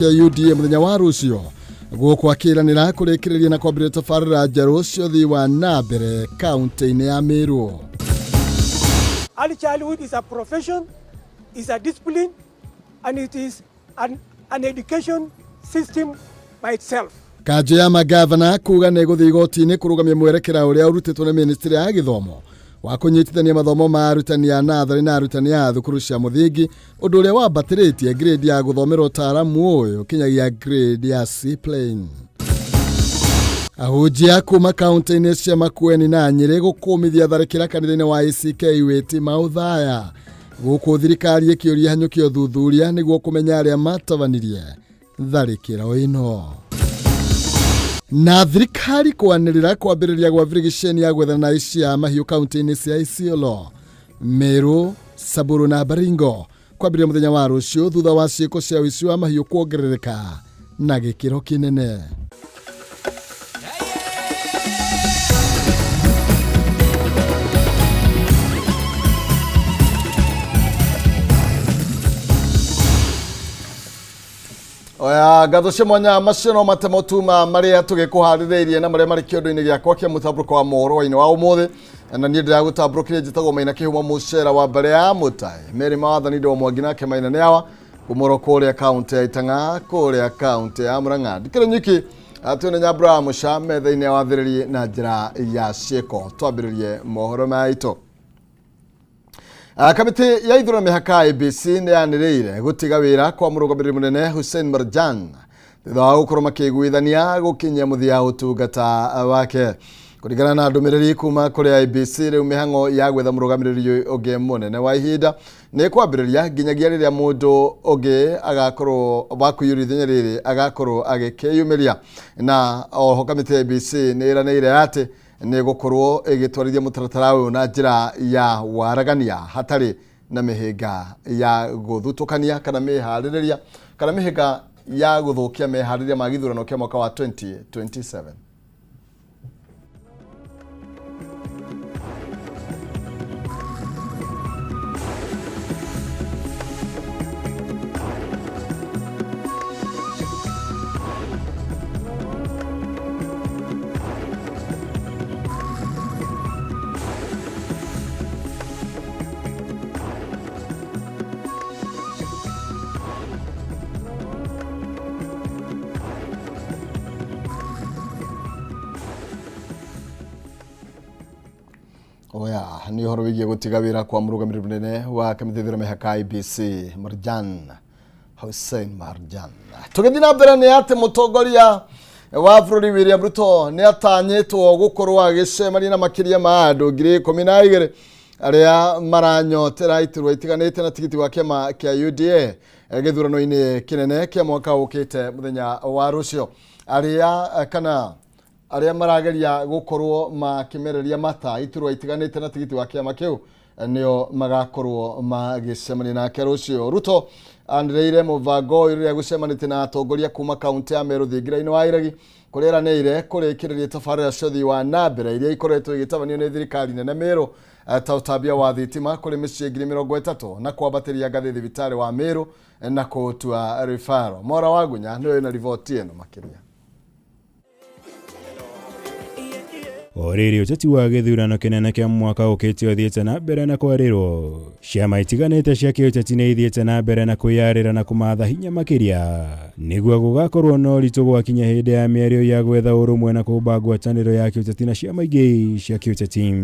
Kĩa UDA mũthenya wa rũciũ gũkũ akĩranĩra kũrĩkĩrĩria na kwambĩrĩria tabarĩra njerũ cia ũthii wa na mbere kaunti-inĩ ya Meru. Early childhood is a profession, is a discipline, and it is an education system by itself. Kanjũ ya magavana kuga nĩ gũthiĩ igoti-inĩ kũrũgamia mwerekera ũrĩa ũrutĩtwo nĩ ministry ya gĩthomo wa kũnyitithania mathomo ma arutani a natharĩ na arutani a thukuru cia mũthingi, ũndũ ũrĩa wambatĩrĩtie grade ya gũthomera ũtaaramu ũyũ kinyagia grade ya C plain. Ahunjia kuma kaunti-inĩ cia Makueni na Nyĩrĩ gũkũmithia tharĩkĩra kanitha-inĩ wa ACK Wĩti Maũthaya, gũkũ thirikari ĩkĩũria hanyũkia ũthuthuria nĩguo kũmenya arĩa matabanirie tharĩkĩro ĩno. Na thirikari kwanĩrĩra kwambĩrĩria gwa birigiceni ya gwethana na ici a mahiũ kaunti-inĩ cia Isiolo, Meru, Samburu na Baringo kwambĩrĩria mũthenya wa rũciũ thutha wa ciĩko cia ũici wa mahiũ kuongerereka na gĩkĩro kĩnene. Oya ngatho cia mwanya, macio no matemo tuma marĩa tũgĩkũharĩrĩirie na marĩa marĩ kĩondo-inĩ gĩakwa kĩa mũtambũrũko wa mohoro-inĩ wa ũmũthĩ, na niĩ ndĩragũtambũrũkĩria njĩtagwo Maina Kĩhumo mũcera wa mbere ya mũtai Mary Mawathani ndo mwangi nake Maina nĩ awa kumũro kũrĩa kaunti ya Itang'a kũrĩa kaunti ya Murang'a ndikĩrĩ nyiki twĩna Nyambura wa Mũca metha-inĩ ya wathĩrĩri na njĩra ya ciĩko. Twambĩrĩrie mohoro maitũ. Kamĩtĩ ya ithurano mĩhaka IEBC nĩ yanĩrĩire gũtiga wĩra kwa mũrũgamĩrĩri mũnene Hussein Marjan thutha wa gũkorwo makĩiguithania gũkinyia mũthia ũtungata wake. Kũringana na ndũmĩrĩri kuma kũrĩ IEBC, rĩu mĩhang'o ya gwetha mũrũgamĩrĩri ũngĩ mũnene wa ihinda nĩ kwambĩrĩria nginyagia rĩrĩa mũndũ ũngĩ agakorwo wa kũiyũria ithenya rĩrĩ agakorwo agĩkĩyumĩria. Na oho kamĩtĩ ya IEBC nĩ ĩranĩire atĩ nĩ gũkorwo ĩgĩtwarithia mũtaratara ũyũ na njĩra ya waragania hatarĩ na mĩhĩnga ya gũthutũkania kana mĩharĩrĩria kana mĩhĩnga ya gũthũkia meharĩria ma gĩthurano kĩa mwaka wa 2027. Oya nĩ ũhoro wĩgiĩ gũtiga wĩra kwa mũrũgamĩrĩri mũnene wa kamĩtĩ ithurano mĩhaka IEBC Marjan Hussein Marjan. Tũgĩthiĩ na mbere nĩ atĩ mũtongoria wa bũrũri William Ruto nĩ atanyĩtwo gũkorwo agĩcemania na makĩria ma andũ 12,000 arĩa maranyotera iturwa itiganĩte na tigiti wa kĩama kĩa UDA gĩthurano-inĩ kĩnene kĩa mwaka ũkĩte mũthenya wa rũciũ. Arĩa kana arĩa marageria gũkorwo makĩmereria mata iturwa itiganĩte na tigiti wa kĩama kĩu nĩo magakorwo magĩcemania nake rũciũ. Ruto anĩrĩire mũbango ũyũ rĩrĩa gũcemanĩtie na atongoria kuma kaunti ya Meru thingira-inĩ wa Iregi, kũrĩa eranĩire kũrĩkĩrĩria tabarĩra cia ũthii wa na mbere iria ikoretwo igĩtabanio nĩ thirikari nene Meru, ta ũtambia wa thitima kũrĩ mĩciĩ 30,000 na kwambatĩria ngathĩ thibitarĩ wa Meru na kũũtua referral. Mora wa Gunya nĩwe wĩna riboti ĩno makĩria. O rĩrĩ ũteti wa gĩthurano kĩnene kĩa mwaka ũkĩte ũthiĩte na mbere na kwarĩrwo, ciama itiganĩte cia kĩũteti nĩ ithiĩte na mbere na kwĩyarĩra na kũmatha hinya makĩria nĩguo gũgakorwo na ũritũ gwakinya hĩndĩ ya mĩario ya gwetha ũrũmwe na kũmba ngwatanĩro ya kĩũteti na ciama ingĩ cia kĩũteti.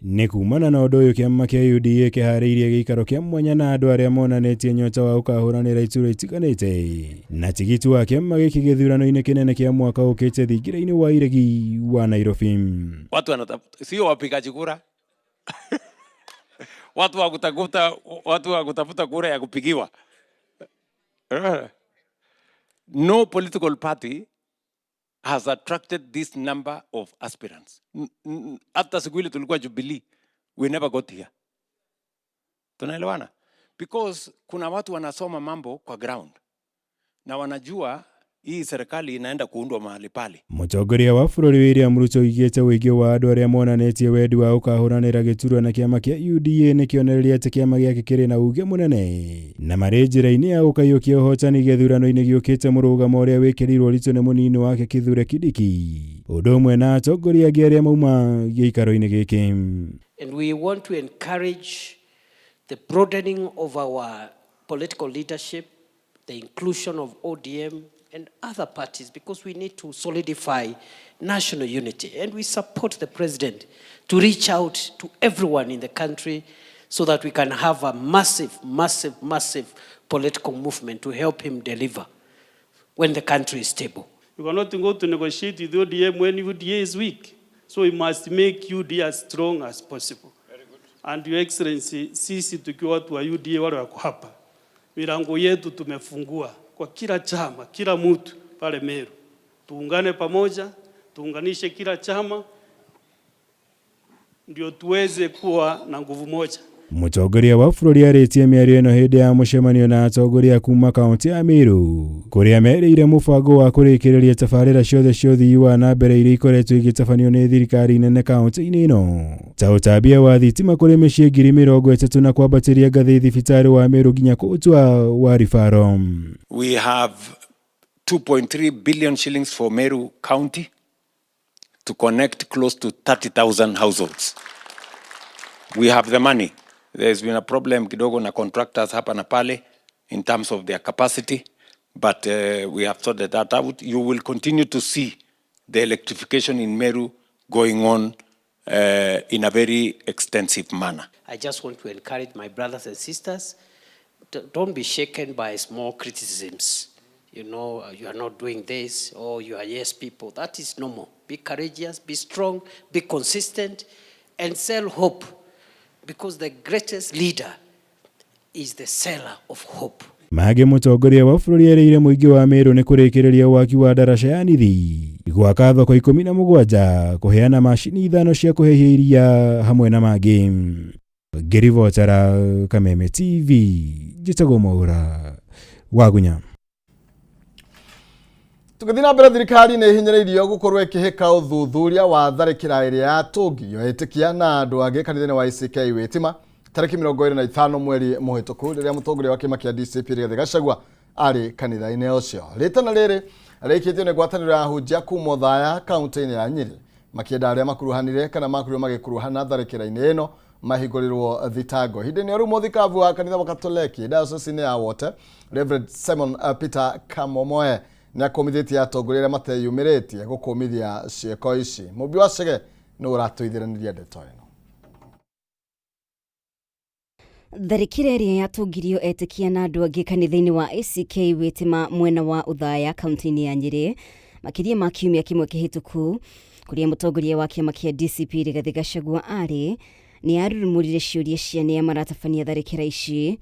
Nĩ kumana na ũndũ ũyũ kĩama kĩa UDA kĩharĩirie gĩikaro kĩa mwanya na andũ arĩa monanĩtie nyota wa gũkahũranĩra iturwa itiganĩte na tigiti wa kĩama gĩkĩ gĩthurano-inĩ kĩnene kĩa mwaka ũkĩte thingira-inĩ wa Iregi wa Nairobi. Watu wanatafuta, sio wapigaji kura, watu wa kutafuta kura ya kupigiwa. No political party has attracted this number of aspirants. Hata siku ile tulikuwa Jubilee, we never got here. Tunaelewana? Because kuna watu wanasoma mambo kwa ground na wanajua Hii serikali inaenda kuundwa mahali pale. Mũtongoria wa bũrũri William Ruto oigĩte ũingĩ wa andũ arĩa monanĩtie wendi wa gũkahũranĩra gĩturwa na kĩama kĩa UDA nĩ kĩonereria atĩ kĩama gĩake kĩrĩ na uge mũnene na marĩ njĩra-inĩ ya gũkaiyũkia ũhotani gĩthurano-inĩ gĩũkĩte, mũrũgamo ũrĩa wĩkĩrĩirwo ũritũ nĩ mũnini wake Kithure Kindiki, ũndũ ũmwe na atongoria angĩ arĩa mauma gĩikaro-inĩ gĩkĩ. And we want to encourage the broadening of our political leadership, the inclusion of ODM and other parties, because we need to solidify national unity. And we support the president to reach out to everyone in the country so that we can have a massive, massive, massive political movement to help him deliver when the country is stable. You cannot go to negotiate with ODM when UDA is weak. So we must make UDA as strong as possible. And Your Excellency, sisi tukiwa watu wa UDA wale wako hapa, milango yetu tumefungua kwa kila chama, kila mtu pale Meru. Tuungane pamoja, tuunganishe kila chama ndio tuweze kuwa na nguvu moja. Mũtongoria wa bũrũri arĩtie mĩario ĩno hĩndĩ ya mũcemanio na atongoria kuma kaunti ya Meru, kũrĩa merĩire mũbango wa kũrĩkĩrĩria tabarĩra ciothe cia ũthii wa na mbere iria ikoretwo igĩtabanio nĩ thirikari nene kaunti-inĩ ĩno, ta ũtambia wa thitima kũrĩ mĩciĩ 30,000 na kwambatĩria ngathĩ thibitarĩ wa Meru nginya kũũtua wa referral. We have 2.3 billion shillings for Meru County to connect close to 30,000 households. We have the money. There's been a problem kidogo na contractors hapa na pale in terms of their capacity, but we have sorted that out. You will continue to see the electrification in Meru going on in a very extensive manner. I just want to encourage my brothers and sisters, don't be shaken by small criticisms. You are not doing this, or you are yes people. That is normal. Be courageous, be strong, be consistent, and sell hope. Because the greatest leader is the seller of hope. Mangĩ mũtongoria wa bũrũri erĩire mũingĩ wa Meru nĩ kũrĩkĩrĩria waki wa ndaraca ya Nithi, gwaka thoko 17, kũheana macini 5 cia kũhehia iria hamwe na mangĩ. Ngĩribotera Kameme TV, njĩtagwo Mwaura Wagunya. Tũgĩthiĩ na mbere, thirikari nĩ ĩhinyĩrĩirio gũkorwo ĩkĩhĩka ũthuthuria wa tharĩkĩra ĩrĩa yatũngirio etĩkia na andũ angĩ kanitha-inĩ wa ACK Wĩtima tarĩki 25 mweri mũhĩtũku, rĩrĩa mũtongoria wa kĩama kĩa DCP Rigathĩ Gachagua arĩ kanitha-inĩ ũcio. Rĩtana rĩrĩ rĩikĩtio nĩ ngwatanĩro ya ahunjia kuma Othaya, kaunti-inĩ ya Nyĩrĩ, makĩenda arĩa makuruhanire kana makorirwo magĩkuruhana tharĩkĩra-inĩ ĩno mahingũrĩrwo thitango. Ihinda-inĩ rĩu, mũthikabu wa kanitha wa Katoleki diocese-inĩ ya Wote, Reverend Simon Peter Kamomoe, nĩ akũmithĩtie atongoria arĩa mateyumĩrĩtie gũkũmithia ciĩko ici. Mũmbi wa Chege nĩ ũratũithĩranĩria ndeto ĩno. Tharĩkĩra ĩrĩa yatũngirio etĩkia na andũ angĩ kanitha-inĩ wa ACK Wĩtĩma mwena wa Othaya, kaunti-inĩ ya Nyĩrĩ, makĩria ma kiumia kĩmwe kĩhĩtũku, kũrĩa mũtongoria wa kĩama kĩa DCP Rigathĩ Gachagua arĩ, nĩ yarurumũrire ciũria cia nĩa maratabania tharĩkĩra ici.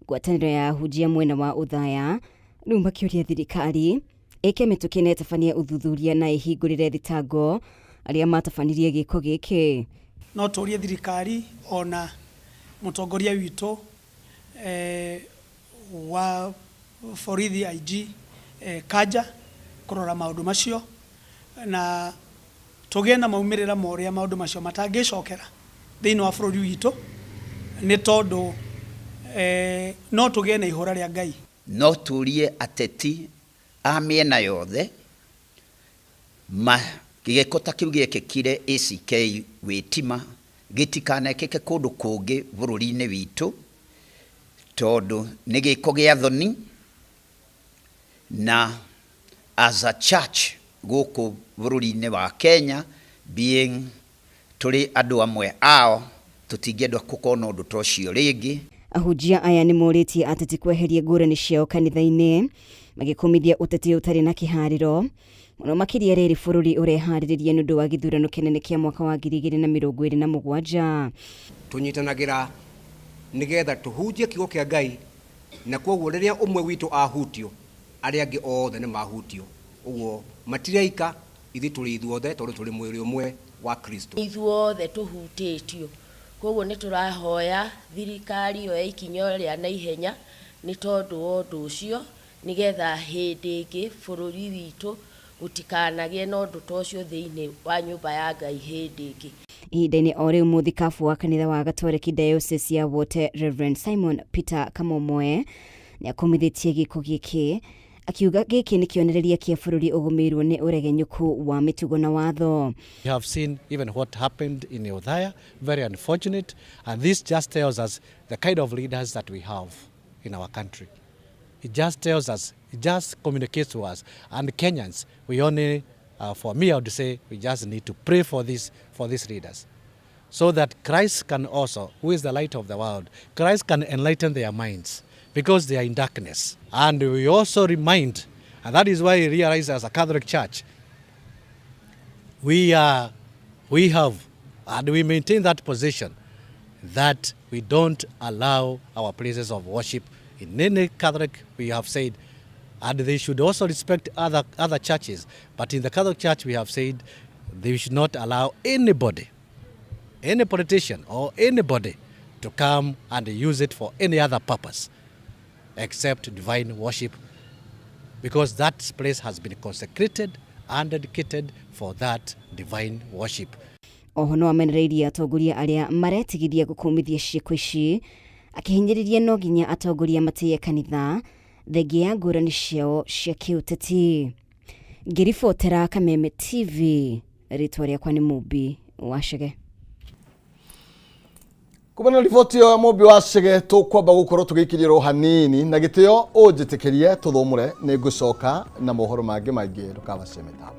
Ngwatanĩro ya ahunjia mwena wa Othaya rĩu makĩũria thirikari ĩke mĩtũkĩ na ĩtabanie ũthuthuria na ĩhingũrĩre thitango arĩa matabanirie gĩko gĩkĩ. No tũrie thirikari ona mũtongoria witũ wa borithi IG Kanja kũrora maũndũ macio na tũgĩe na maumĩrĩra ma ũrĩa maũndũ macio matangĩcokera thĩinĩ wa bũrũri witũ, nĩ tondũ no tũgĩe na ihũra rĩa Ngai. No tũrie ateti a mĩena yothe ma gĩko ta kĩu gĩekĩkire ACK Wĩtima gĩtikanekĩke kũndũ kũngĩ bũrũri-inĩ witũ, tondũ nĩ gĩko gĩa thoni, na as a church gũkũ bũrũri-inĩ wa Kenya, being tũrĩ andũ amwe ao, tũtingĩenda gũkorwo na ũndũ ta ũcio rĩngĩ. Ahunjia aya nĩ morĩtie ateti kweheria ngũrani ciao kanitha-inĩ, magĩkũmithia ũteti ũtarĩ na kĩharĩro, mũno makĩria rĩrĩ bũrũri ũreharĩrĩria nĩ ũndũ wa gĩthurano kĩnene kĩa mwaka wa 2027. Tũnyitanagĩra nĩgetha tũhunjie kiugo kĩa Ngai, na koguo rĩrĩa ũmwe witũ ahutio, arĩa angĩ othe nĩ mahutio. Ũguo matireika, ithuĩ tũrĩ ithuothe tondũ tũrĩ mwĩrĩ ũmwe wa Kristo. Ithuothe tũhutĩtio, koguo nĩ tũrahoya thirikari yoe ikinya rĩa naihenya nĩ tondũ wa ũndũ ũcio. Nĩgetha hĩndĩ ĩngĩ bũrũri witũ gũtikanagĩe na ũndũ ta ũcio thĩinĩ wa nyũmba ya Ngai hĩndĩ ĩngĩ. Ihinda-inĩ o rĩu, mũthikabu wa kanitha wa Gatoreki Diocese ya Wote, Reverend Simon Peter Kamomoe, nĩ akũmithĩtie gĩko gĩkĩ, akiuga gĩkĩ nĩ kĩonereria kĩa bũrũri ũgũmĩirwo nĩ ũregenyũku wa mĩtugo na watho. We have seen even what happened in Othaya, very unfortunate, and this just tells us the kind of leaders that we have in our country. It just tells us, it just communicates to us. And Kenyans, we only, for me, I would say, we just need to pray for these leaders, so that Christ can also, who is the light of the world, Christ can enlighten their minds because they are in darkness. And we also remind, and that is why we realize as a Catholic Church, we have, and we maintain that position that we don't allow our places of worship in any Catholic, we have said, and they should also respect other churches. But in the Catholic Church, we have said they should not allow anybody, any politician or anybody to come and use it for any other purpose except divine worship, because that place has been consecrated and dedicated for that divine worship. Oho no amenereirie atongoria arĩa maretigithia gũkũmithia ciĩko ici, akĩhinyĩrĩria no nginya atongoria matĩye kanitha thengia ya ngũrani ciao cia kĩũteti. Ngĩribotera Kameme TV, rĩtwa rĩakwa nĩ Mũmbi wa Chege. Kumana na riboti ĩyo ya Mũmbi wa Chege, tũkwamba gũkorwo tũgĩikĩrĩrwo hanini na gĩtĩo ũnjĩtĩkĩrie tũthũmũre. Nĩ ngũcoka na mohoro mangĩ maingĩ, ndũkabacie mĩtambo.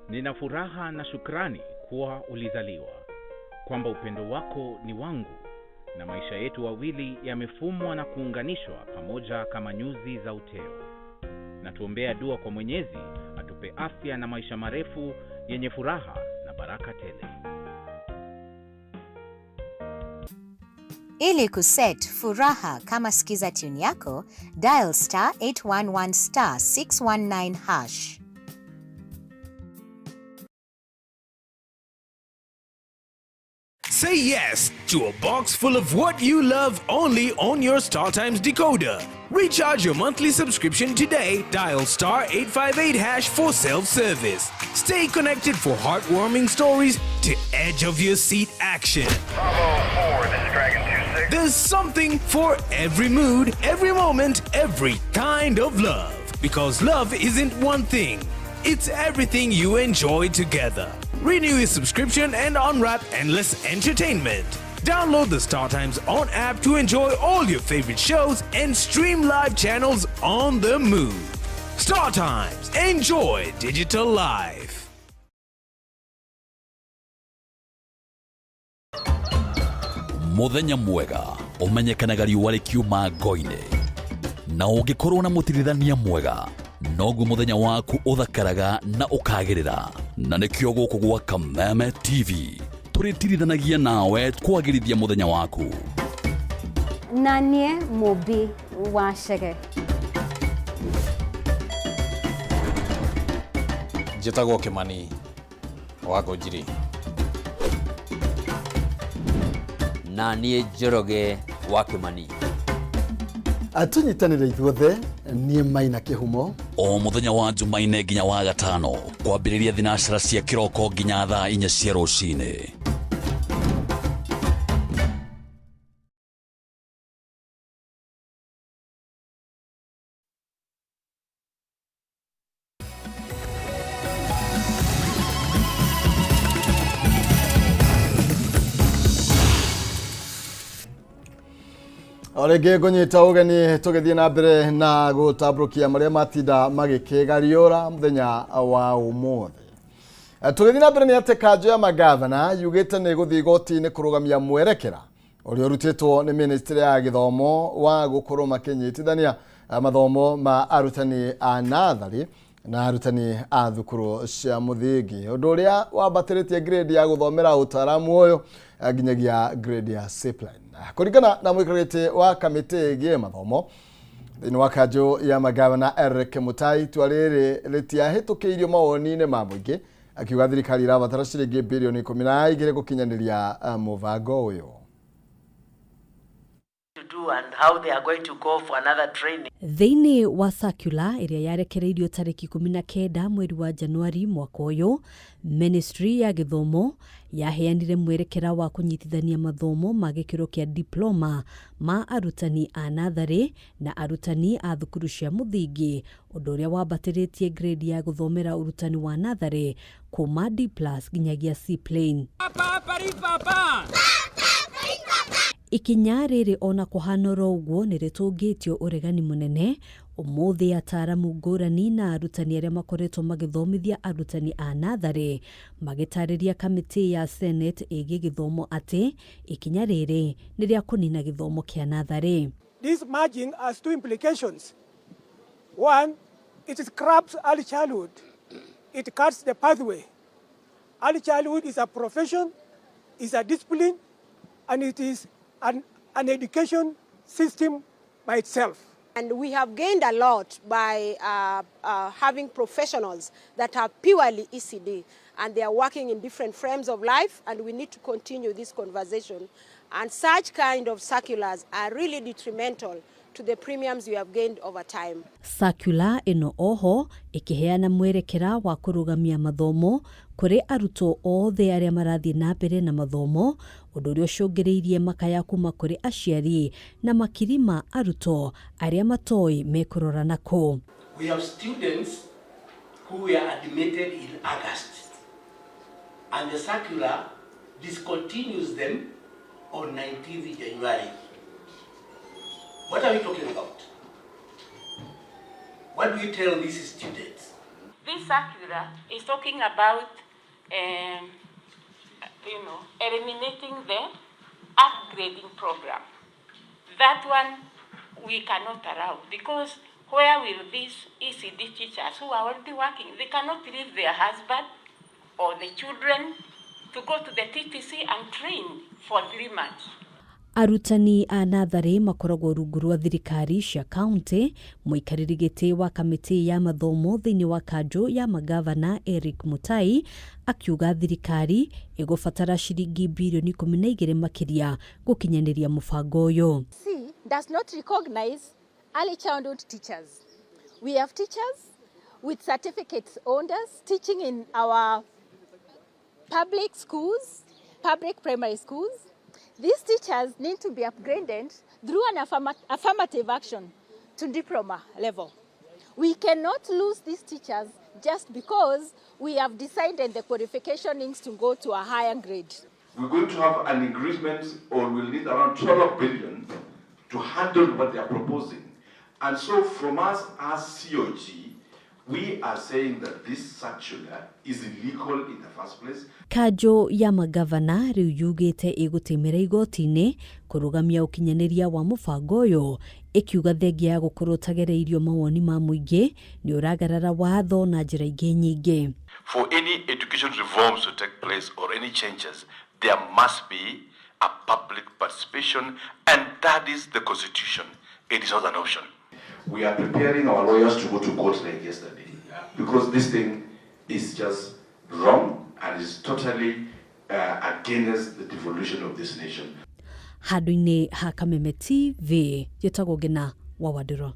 Nina furaha na shukrani kuwa ulizaliwa, kwamba upendo wako ni wangu na maisha yetu wawili yamefumwa na kuunganishwa pamoja kama nyuzi za uteo. Na tuombea dua kwa Mwenyezi atupe afya na maisha marefu yenye furaha na baraka tele. Ili kuset Furaha kama skiza tune yako, dial *811*619#. Say yes to a box full of what you love only on your StarTimes decoder. Recharge your monthly subscription today. Dial *858# for self-service. Stay connected for heartwarming stories to edge of your seat action. Bravo 4, this is Dragon 26. There's something for every mood, every moment, every kind of love. Because love isn't one thing. It's everything you enjoy together. Renew your subscription and unwrap endless entertainment. Download the StarTimes On app to enjoy all your favorite shows and stream live channels on the move. StarTimes. Enjoy digital life. Muthenya mwega ũmenyekanaga riũa rĩkiuma ngo-inĩ, na ũngĩkorwo na mũtirithania mwega noguo mũthenya waku ũthakaraga na ũkagĩrĩra. Na nĩkĩo gũkũ gwa Kameme TV tũrĩtirithanagia nawe kwagĩrithia mũthenya waku. Na niĩ Mũmbi wa Chege. Njĩtagwo Kĩmani wa Ngũnjiri. Na niĩ Njoroge wa Kĩmani. Tũnyitanĩre ithuothe. Niĩ Maina Kĩhumo. O mũthenya wa Jumaine nginya wa gatano, kwambĩrĩria thinacara cia kĩroko nginya thaa 4 cia rũcinĩ. O rĩngĩ ngũnyita ũgeni tũgĩthiĩ na mbere na gũtambũrũkia marĩa matinda magĩkĩgariũra mũthenya wa ũmũthĩ. Tũgĩthiĩ na mbere nĩ atĩ kanjũ ya magavana yugĩte nĩ gũthiĩ igoti-inĩ kũrũgamia mwerekera ũrĩa ũrutĩtwo nĩ ministry ya gĩthomo wa gũkorwo makĩnyitithania mathomo ma arutani a natharĩ. Na arutani a thukuru cia mũthingi, ũndũ ũrĩa wambatĩrĩtie grade ya gũthomera ũtaaramu ũyũ nginyagia grade ya C plain. Kũringana na mũikarĩti wa kamĩtĩ ĩgiĩ mathomo thĩinĩ wa kanjũ ya magavana Eric Mutai, itua rĩrĩ rĩtiahĩtũkĩirio mawoni-inĩ ma mũingĩ, akiuga thirikari ĩrabatara ciringi birioni 12 gũkinyanĩria mũbango ũyũ. To do and how they are going to go for another training. Thĩinĩ wa circular ĩrĩa yarekereirio tarĩki 19 mweri wa Januari mwaka ũyũ, Ministry ya Gĩthomo yaheanire mwerekera wa kũnyitithania mathomo ma gĩkĩro kĩa diploma ma arutani a natharĩ na arutani a thukuru cia mũthingi, ũndũ ũrĩa wambatĩrĩtie grade ya gũthomera ũrutani wa natharĩ kuma D plus nginyagia C plain. Ikinya rĩrĩ ona kũhana oro ũguo nĩ rĩtũngĩtio ũregani mũnene ũmũthĩ. Ataramu ngũrani na arutani arĩa makoretwo magĩthomithia arutani a natharĩ magĩtarĩria kamĩtĩ ya Senate ĩgiĩ gĩthomo atĩ ikinya rĩrĩ nĩ rĩa kũnina gĩthomo kĩa natharĩ. This merging has two implications. One, it scraps early childhood. It cuts the pathway. Early childhood is a profession, is a discipline, and it is an education system by itself. And we have gained a lot by having professionals that are purely ECD and they are working in different frames of life, and we need to continue this conversation. And such kind of circulars are really detrimental to the premiums we have gained over time. Circular ĩno oho ĩkĩheana mwerekera wa kũrũgamia mathomo kũrĩ arutwo othe arĩa marathiĩ na mbere na mathomo, ũndũ ũrĩa ũcũngĩrĩirie makaya kuma kũrĩ aciari na makiri ma arutwo arĩa matoĩ mekũrora nakũ. We have students who were admitted in August, and the circular discontinues them on 19th January. What are we talking about? What do we tell these students? This circular is talking about eliminating the upgrading program. That one we cannot allow, because where will these ECD teachers who are already working, they cannot leave their husband or the children to go to the TTC and train for 3 months. Arutani a natharĩ makoragwo rungu rwa thirikari cia kaunti. Mũikarĩri gĩtĩ wa kamĩtĩ ya mathomo thĩinĩ wa kanjũ ya magavana Eric Mutai akiuga thirikari ĩgũbatara ciringi birioni 12 makĩria gũkinyanĩria mũbango ũyũ. C does not recognize early childhood teachers. We have teachers with certificates holders teaching in our public schools, public primary schools. These teachers need to be upgraded through an affirmative action to diploma level. We cannot lose these teachers just because we have decided the qualification needs to go to a higher grade. We're going to have an increment, or we'll need around 12 billion to handle what they are proposing. And so from us as COG, we are saying that this circular is illegal in the first place. Kanjũ ya magavana rĩu yugĩte ĩgũtĩmĩra igoti-inĩ kũrũgamia ũkinyanĩria wa mũbango ũyũ, ĩkiuga thengia ya gũkorwo ũtagereirio mawoni ma mũingĩ nĩ ũragarara watho na njĩra ingĩ nyingĩ. For any education reforms to take place or any changes, there must be a public participation, and that is the constitution. It is not an option. We are preparing our lawyers to go to court like yesterday, because this thing is just wrong and is totally against the devolution of this nation. Handũ-inĩ ha Kameme TV, njĩtagwo Ngina wa Wandĩro.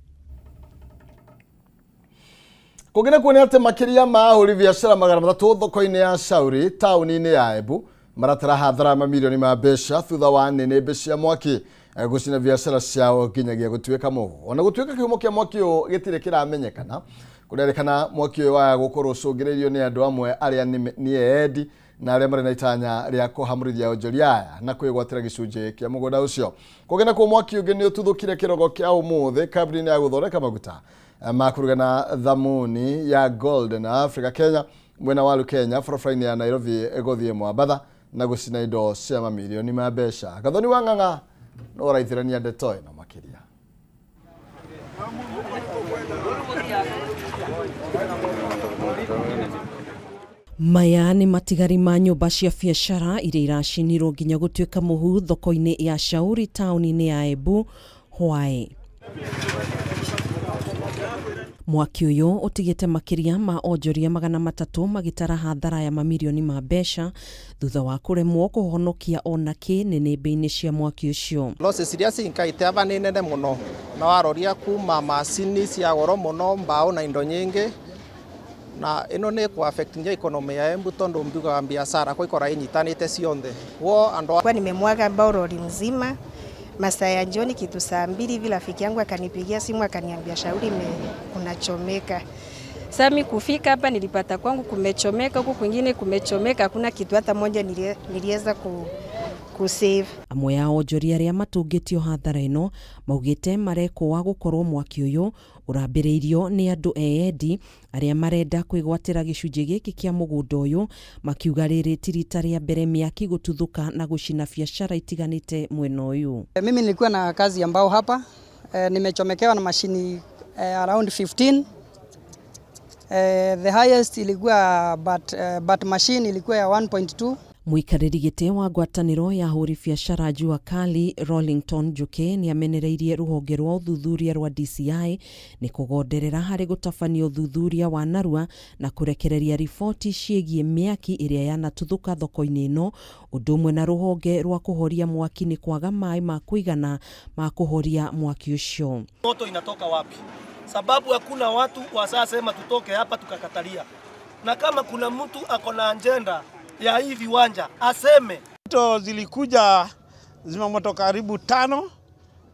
Kũngĩ nĩ kuonia atĩ makĩria ma ahũri biacara 300 thoko-inĩ ya Shauri taũni-inĩ ya Embu maratara hathara mamirioni ma mbeca thutha wa nĩnĩmbĩ cia mwaki gũcina biacara ciao nginyagia gũtuĩka mũhu. Ona gũtuĩka kĩhumo kĩa mwaki ũyũ gĩtirĩ kĩramenyekana, kũrerĩkana mwaki ũyũ waya gũkorwo ũcũngĩrĩirio nĩ andũ amwe arĩa nĩ endi na arĩa marĩ na itanya rĩa kũhamũrithia onjoria aya na kwĩgwatĩra gĩcunjĩ kĩa mũgũnda ũcio. Kũngĩ nakuo, mwaki ũngĩ nĩ ũtuthũkire kĩrogo kĩa ũmũthĩ kambuni-inĩ ya gũthondeka maguta ma kũruga na thamuni ya Golden Africa Kenya mwena wa Kenya barabara-inĩ ya Nairobi gũthiĩ Mwambatha na gũcina indo cia mamirioni ma mbeca. Gathoni wa Ng'ang'a no ũraithĩrania ndeto ĩno makĩria. Maya nĩ matigari ma nyũmba cia biacara iria iracinirwo nginya gũtuĩka mũhu thoko-inĩ ya Shauri taũni-inĩ ya Embu hwaĩ. Mwaki ũyũ ũtigĩte makĩria ma onjoria 300 magĩtara hathara ya mamirioni ma mbeca thutha wa kũremwo kũhonokia ona kĩ nĩnĩmbĩ-inĩ cia mwaki ũcio. Losses iria cinkaite aba nĩ nene mũno na waroria kuma macini cia goro mũno, mbao na indo nyingĩ, na ĩno nĩ kũ affect nginya economy ya Embu tondu mbiugaga biacara kwa inyitanĩte cionthe wo andu. Kwa nimemwaga mbao lori mzima masaa ya jioni kitu saa 2 hivi, rafiki yangu akanipigia simu akaniambia Shauri kunachomeka. Sasa mimi kufika hapa nilipata kwangu kumechomeka, huku kwingine kumechomeka, hakuna kitu hata moja niliweza ku save. Amwe a onjoria arĩa matũngĩtio hathara ĩno maugĩte marekũa gũkorwo mwaki ũyũ ũrambĩrĩirio nĩ andũ eyendi arĩa marenda kwĩgwatĩra gĩcunjĩ gĩkĩ kĩa mũgũnda ũyũ, makiuga rĩrĩ ti rita rĩa mbere mĩaki gũtuthũka na gũcina biacara itiganĩte mwena ũyũ. Mimi nilikuwa na kazi ya mbao hapa nimechomekewa na mashini around 15. The highest ilikuwa but machine ilikuwa ya 1.2. Mũikarĩri gĩtĩ wa ngwatanĩro ya ahũri biacara Jua Kali Rollington Njuki nĩ amenereirie rũhonge rwa ũthuthuria rwa DCI nĩ kũgonderera harĩ gũtabania ũthuthuria wa narua na kũrekereria riboti ciĩgiĩ mĩaki ĩrĩa yanatuthũka thoko-inĩ ĩno, ũndũ ũmwe na rũhonge rwa kũhoria mwaki nĩ kwaga maĩ ma kũigana ma kũhoria mwaki ũcio. Moto inatoka wapi? Sababu hakuna watu wasasema tutoke hapa tukakatalia, na kama kuna mtu ako na agenda ya hii viwanja aseme. Moto zilikuja zimamoto karibu 5,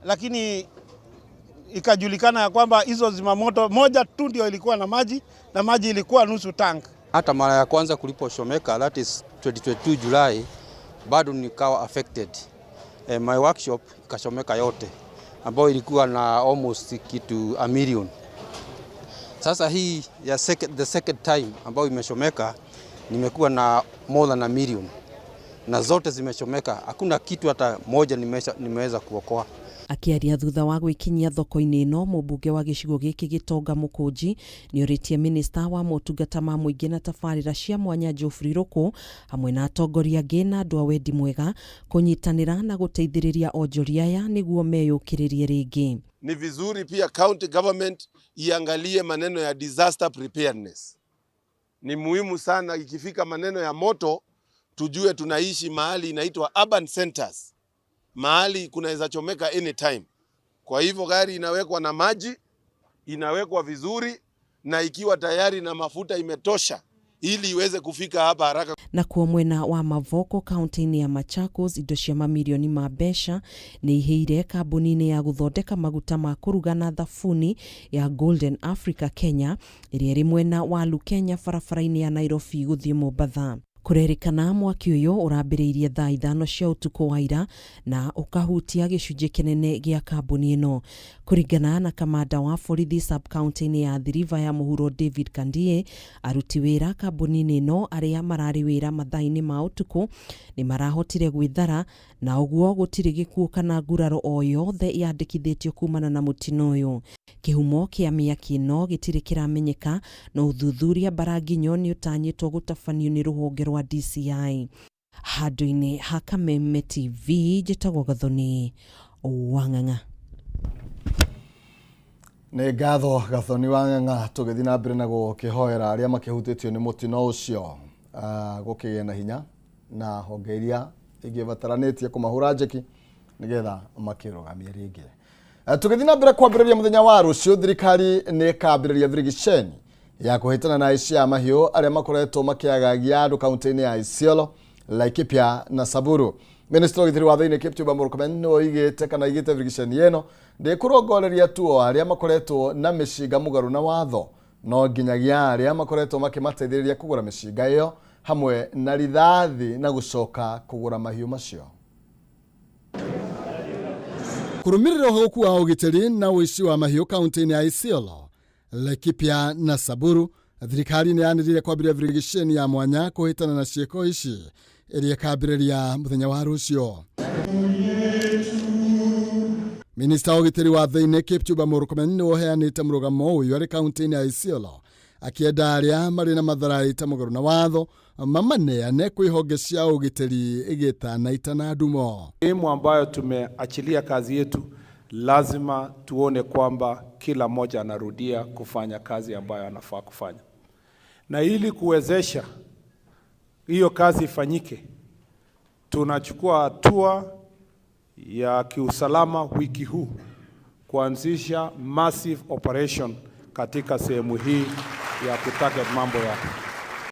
lakini ikajulikana ya kwamba hizo zimamoto moja tu ndio ilikuwa na maji, na maji ilikuwa nusu tank. Hata mara ya kwanza kulipochomeka, that is 2022 July, bado nikawa affected. My workshop ikachomeka yote ambayo ilikuwa na almost kitu 1 million. Sasa hii ya the second time ambayo imechomeka, nimekuwa na more than 1 million na zote zimechomeka, hakuna kitu hata moja nimeweza kuokoa. Akĩaria thutha wa gwĩkinyia thoko-inĩ ĩno, mũmbunge wa gĩcigo gĩkĩ Gĩtonga Mũkũnji nĩorĩtie minista wa motungata ma mũingĩ na tabarĩra cia mwanya Geoffrey Ruku hamwe na atongoria angĩ na andũ a wendi mwega kũnyitanĩra na gũteithĩrĩria onjoria aya nĩguo meyũkĩrĩrie rĩngĩ. Ni vizuri pia county government iangalie maneno ya disaster preparedness. Ni muhimu sana ikifika maneno ya moto, tujue tunaishi mahali inaitwa urban centers, mahali kunaweza chomeka anytime. Kwa hivyo gari inawekwa na maji, inawekwa vizuri na ikiwa tayari na mafuta imetosha ili iweze kufika hapa haraka. Nakuo mwena wa Mavoko kaunti-inĩ ya Machakos, indo cia mamirioni ma mbeca nĩ ihĩire kambuni-inĩ ya gũthondeka maguta ma kũruga na thabuni ya Golden Africa Kenya ĩrĩa ĩrĩ mwena wa Lukenya barabara-inĩ ya Nairobi gũthiĩ Mombatha. Kũrerĩkana mwaki ũyũ ũrambĩrĩirie thaa 5 cia ũtukũ wa ira na ũkahutia gĩcunjĩ kĩnene gĩa kambuni ĩno. Kũringana na kamanda wa borithi sub-county-inĩ ya Athi River ya mũhuro David Kandie, aruti wĩra kambuni-inĩ ĩno arĩa mararĩ wĩra mathaa-inĩ ma ũtukũ nĩ marahotire gwĩthara na ũguo gũtirĩ gĩkuũ kana nguraro o yothe yandĩkithĩtio kumana na mũtino ũyũ. Kĩhumo kĩa mĩaki ĩno gĩtirĩ kĩramenyeka, no ũthuthuria mbaranginyo nĩ ũtanyĩtwo gũtabanio nĩ rũhonge rwa DCI. Handũ-inĩ ha Kameme TV, njĩtagwo Gathoni Wang'ang'a. Nĩ ngatho Gathoni Wang'ang'a. Tũgĩthiĩ na mbere na gũkĩhoera arĩa makĩhutĩtio nĩ mũtino ũcio gũkĩgĩa na hinya na honge iria ingĩbataranĩtie kũmahũra njeki nĩgetha makĩrũgamie rĩngĩ. Tũgĩthiĩ na mbere, kwambĩrĩria mũthenya wa rũciũ thirikari nĩ ĩkambĩrĩria birigiceni ya kũhĩtana na aici a mahiũ arĩa makoretwo makĩagagia andũ kaunti-inĩ ya Isiolo, Laikipia na Samburu. Minista wa ũgitĩri wa thĩinĩ Kipchumba Murkomen nĩ oigĩte kana aigĩte birigiceni ĩno ndĩkũrongoreria tu o arĩa makoretwo na mĩcinga mũgarũ na watho, no nginyagia arĩa makoretwo makĩmateithĩrĩria kũgũra mĩcinga ĩyo hamwe na rithathi na gũcoka kũgũra mahiũ macio. Kũrũmĩrĩra ũhagũku wa ũgitĩri na ũici wa mahiũ kaunti-inĩ ya Isiolo, Laikipia na Samburu, thirikari nĩ yanĩrĩire kwambĩrĩria birigiceni ya mwanya kũhĩtana na ciĩko ici ĩrĩa ĩkambĩrĩria mũthenya wa rũciũ. Minista wa ũgitĩri wa thĩinĩ Kipchumba Murkomen nĩ ũheanĩte mũrũgamo ũyũ arĩ kaunti-inĩ ya Isiolo. Akĩenda arĩa marĩ na matharaita mũgarũ na watho mamaneane kwĩ honge cia ũgitĩri gĩtanaita ndumo. Sehemu ambayo tumeachilia kazi yetu, lazima tuone kwamba kila mmoja anarudia kufanya kazi ambayo anafaa kufanya, na ili kuwezesha hiyo kazi ifanyike, tunachukua hatua ya kiusalama wiki huu kuanzisha massive operation katika sehemu hii ya kutarget mambo ya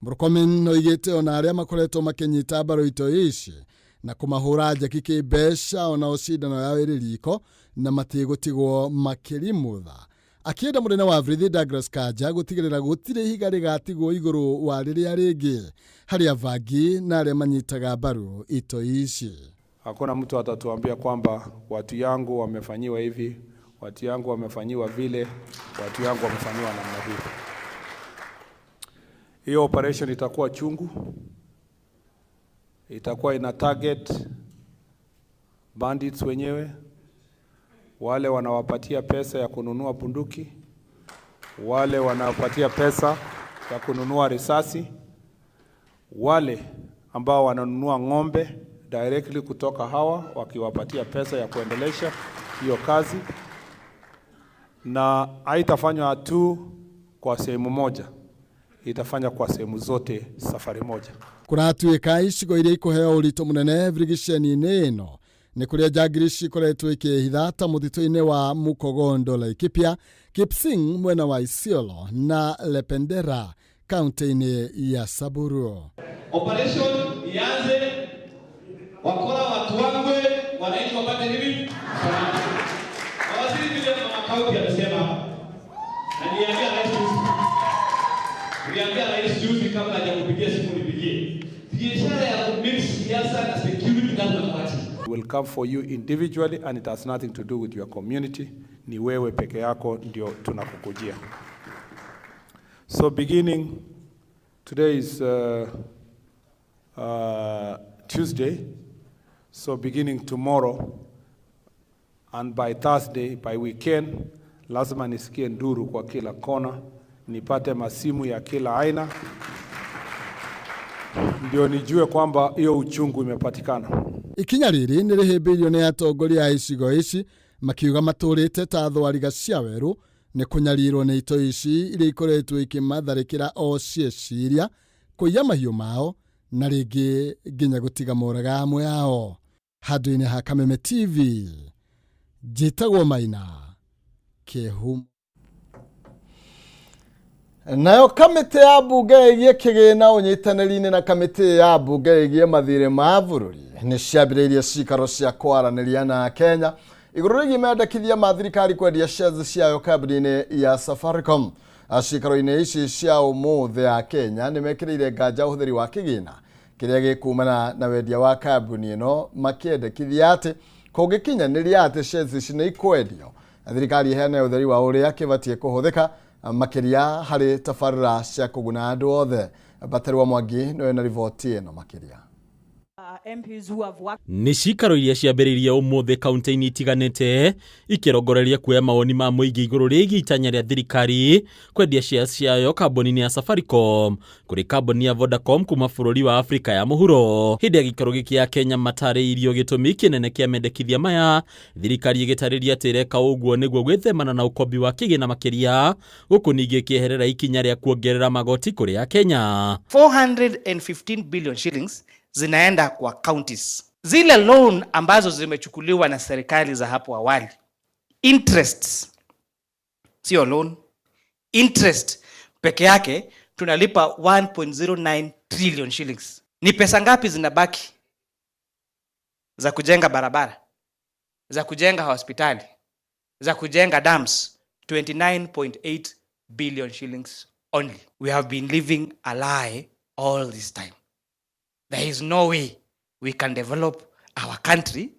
Murkomen oigĩte ona arĩa makoretwo makĩnyita mbaru itoi ici na kũmahũra njeki kĩmbeca onao cindano yao ĩrĩ riko na matigũtigwo makĩrimũtha. Akĩenda mũnene wa borithi Douglas Kanja gũtigĩrĩra gũtirĩ ihiga rĩgatigwo igũrũ wa rĩrĩa rĩngĩ harĩ abangi na arĩa manyitaga mbaru itoi ici. Hakuna mtu atatuambia kwamba watu yangu wamefanyiwa hivi, watu yangu wamefanyiwa vile, watu yangu wamefanyiwa namna hii. Hiyo operation itakuwa chungu, itakuwa ina target bandits wenyewe, wale wanawapatia pesa ya kununua bunduki, wale wanawapatia pesa ya kununua risasi, wale ambao wananunua ng'ombe directly kutoka hawa wakiwapatia pesa ya kuendelesha hiyo kazi, na haitafanywa tu kwa sehemu moja, itafanywa kwa sehemu zote safari moja. Kũratuĩka icigo iria ikũheo ũritũ mũnene birigiceni-inĩ ĩno nĩ kũrĩa njangiri cikoretwo ikĩhitha ta mũtitũ-inĩ wa Mukogondo Laikipia, Kipsing mwena wa Isiolo na Lependera kaunti-inĩ ya Samburu. Operation ianze, wakora watu wangwe, wananchi wapate nini? Usalama. Na waziri vile mama kaunti amesema, na niliambia rais juzi, niliambia rais juzi kabla hajakupigia simu nipigie, biashara ya kumix siasa na security lazima tuache. Will come for you individually and it has nothing to do with your community. Ni wewe peke yako ndio tunakukujia. So beginning today is Tuesday, so beginning tomorrow and by Thursday, by weekend, lazima nisikie nduru kwa kila kona, nipate masimu ya kila aina, ndio nijue kwamba hiyo uchungu imepatikana. Ikinya rĩrĩ nĩ rĩhĩmbĩirio nĩ atongoria a icigo ici makiuga matũrĩte ta thwariga cia werũ nĩ kũnyarirwo nĩ itoi ici iria ikoretwo ikĩmatharĩkĩra o cieciria kũiya mahiũ mao na rĩngĩ nginya gũtiga moraga amwe ao. Handũ-inĩ ha Kameme TV njĩtagwo Maina Kĩhumo. Nayo kamĩtĩ ya mbunge ĩgiĩ kĩgĩna ũnyitanĩri-inĩ na kamĩtĩ ya mbunge ĩgiĩ mathirĩ ma bũrũri nĩ ciambĩrĩirie cikaro cia kwaranĩria na Kenya igũrũ rĩgiĩ mendekithia ma thirikari kwendia shares ciayo kambuni-inĩ ya Safaricom. Cikaro-inĩ ici cia ũmũthĩ ya Kenya nĩ mekĩrĩire nganja ũhũthĩri wa kĩgĩna kĩrĩa gĩkumana na wendia wa kambuni ĩno makĩendekithia atĩ kũngĩkinyanĩria atĩ shares ici nĩ ikwendio thirikari ĩheane ũtheri wa ũrĩa kĩbatiĩ kũhũthĩka makĩria harĩ tabarĩra cia kũguna andũ othe. Baterwa Mwangi nĩwe na riboti ĩno makĩria. Nĩ cikaro iria ciambĩrĩirie ũmũthĩ kaunti-inĩ itiganĩte ikĩrongoreria kuoya mawoni ma mũingĩ igũrũ rĩgiĩ itanya rĩa thirikari kwendia shares ciayo kambuni-inĩ ya Safaricom kũrĩ kambuni ya Vodacom kuma bũrũri wa Afrika ya mũhuro. Hĩndĩ ya gĩikaro gĩkĩ ya Kenya matarĩirio gĩtũmi kĩnene kĩa mendekithia maya, thirikari ĩgĩtarĩria atĩ ĩreka ũguo nĩguo gwĩthemana na ũkombi wa kĩgĩna makĩria, gũkũ ningĩ ĩkĩeherera ikinya rĩa kuongerera magoti kũrĩ Akenya. 415 billion shillings zinaenda kwa counties. Zile loan ambazo zimechukuliwa na serikali za hapo awali, interests, sio loan, interest peke yake tunalipa 1.09 trillion shillings. Ni pesa ngapi zinabaki za kujenga barabara, za kujenga hospitali, za kujenga dams? 29.8 billion shillings only. We have been living a lie all this time. There is no way we can develop our country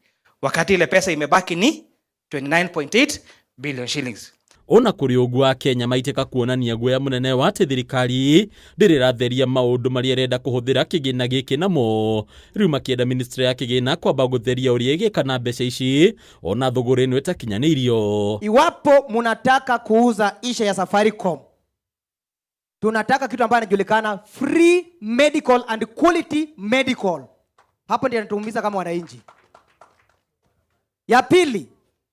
wakati ile pesa imebaki ni 29.8 billion shillings. Ona kũrĩ ũguo Akenya maitĩka kuonania guoya mũnene wa atĩ thirikari ndĩrĩ ĩratheria maũndũ marĩa ĩrenda kũhũthĩra kĩgĩna gĩkĩ namo, rĩu makĩenda ministry ya kĩgĩna kwamba gũtheria ũrĩa ĩgĩka na mbeca ici ona thũgũrĩ ĩno ĩtakinyanĩirio. Iwapo munataka kuuza isha ya Safaricom, Tunataka kitu ambayo inajulikana free medical and quality medical. Hapo ndio inatuumiza kama wananchi. Ya pili,